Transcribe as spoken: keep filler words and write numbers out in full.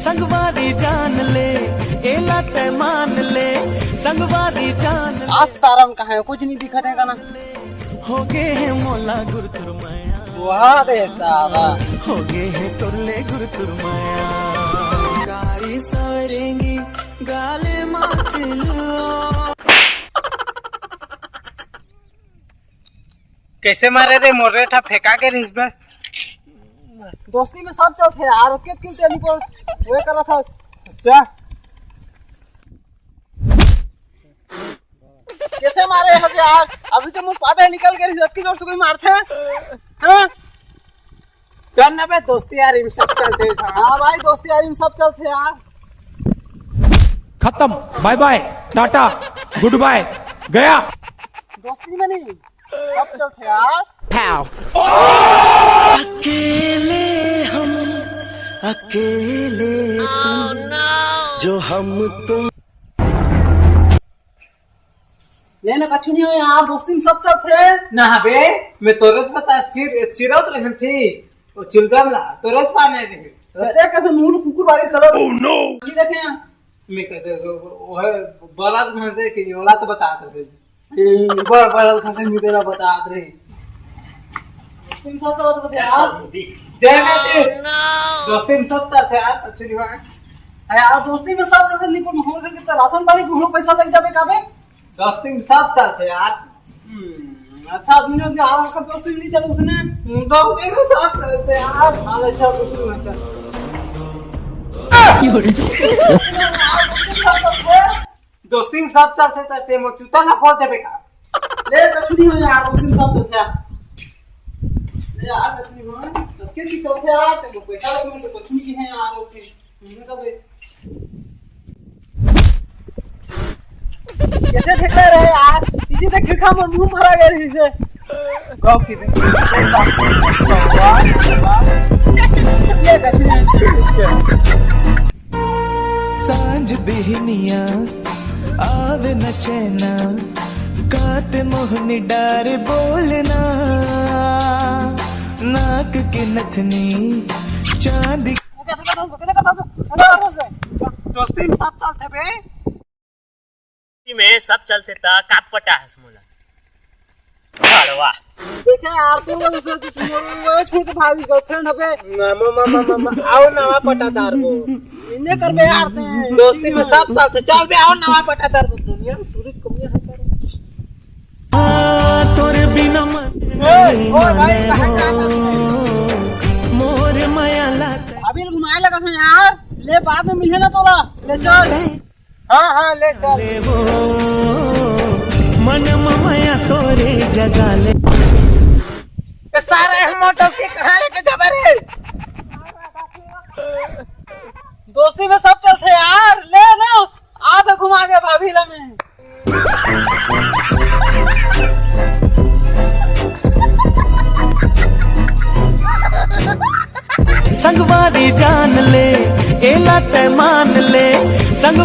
संगवारी जान ले, एला तै मान ले, संगवारी जान। आज सारा में कहाँ है, कुछ नहीं दिखत है का ना। हो गे हे मोला गुरतुर मया। वाह रे सारा। हो गे हे तोर ले गुरतुर मया। गाड़ी सरेंगी गाले मात लो। कैसे मारे रे मोर रे, ठा फेंका के रिस बे। दोस्ती में सब चलथे यार, के क्यों तेरी पर वे करा था। अच्छा। कैसे मारे हस यार? अभी तो मुंह पादा निकल के रिस, अतकी जोर से कोई मारथे? हाँ? चल ना बे, दोस्ती यारी में सब चलथे। हाँ भाई, दोस्ती यारी में सब चलथे यार। खत्म, बाय बाय, टाटा, गुड बाय, गया। दोस्ती में नहीं, सब चलथे यार। अकेले हम, अकेले तुम, जो हम तुम। ले ना, कछु नहीं हो यार, दोस्ती में सब चलथे। ना बे, मैं तोरे तो बता, चिर-, चिरत रहे ठीक, वो चिलगम ला, तोरे तो पाने रहे। ते कैसे मुंह कुकुर बागे करत? Oh no! नहीं देखे हैं। मैं कहते, वो, वो है, बरत में से कि ओला तो बतात रहे। ए, बर-, बरत में से नहीं देना बतात रहे। दोस्ती में सब चलथे यार। देख ना ते। दोस्ती में सब चलथे यार, अच्छी नहीं बात। है यार, दोस्ती में सब चलथे, नहीं पर हो सके तो राशन पानी को पैसा लग जावे का बे? दोस्ती में सब चलथे यार। हम्म, अच्छा आदमी ने जो आज का दोस्ती में नहीं चले उसने। हम्म, दोस्ती में सब चलथे यार। हाँ, अच्छा दोस्ती में चल। दोस्ती में सब चलथे, त ते मोर जूता ला फोड़ देबे का? ले, कछु नहीं हो यार, दोस्ती में सब चलथे यार। ले यार, कछु नहीं हो, सबके चीज चलथे यार, ते मोर पैसा लगे, मैं तो कछु नहीं है यार, दोस्ती। तुमने कब कैसे फेंका रहे यार? इसी तक खिड़का में मुंह भरा गया रही से। गाँव की भी। ये कछु नहीं। सांझ बिहनिया आवे न चैना, काट मोहनी डार बोलना, नाक के नथनी चांदी। दोस्ती में सब चलथे बे। में सब चलथे त का पटा है मोला। भड़वा। देखे यार, तू वो दूसरे की मोर, वो छोटे भाई गर्लफ्रेंड हबे। ना, मा, मा, मा, मा, मा, आओ नवा पटादार वो। इन्हें कर बे यार ते। दोस्ती में सब चलथे, चल बे, आओ नवा पटादार वो। दुनिया में सूरज कमिया है कर। हाँ, तोर बिना मन ए, ओ भाई, कहाँ जा सकते हैं? मोर माया लात। अभी घुमाए लगा था यार, ले बाद में मिले ना तोला, ले चल। हाँ, हाँ, ले चल। ले वो, मन ममया तोरे जगा ले। ए, सारे हम मोटो के कहाँ लेके जाबे रे? दोस्ती में सब चलथे यार, ले ना, आ तो घुमा के भाभी ला में। संगवारी जान ले, एला तै मान ले, संगवा-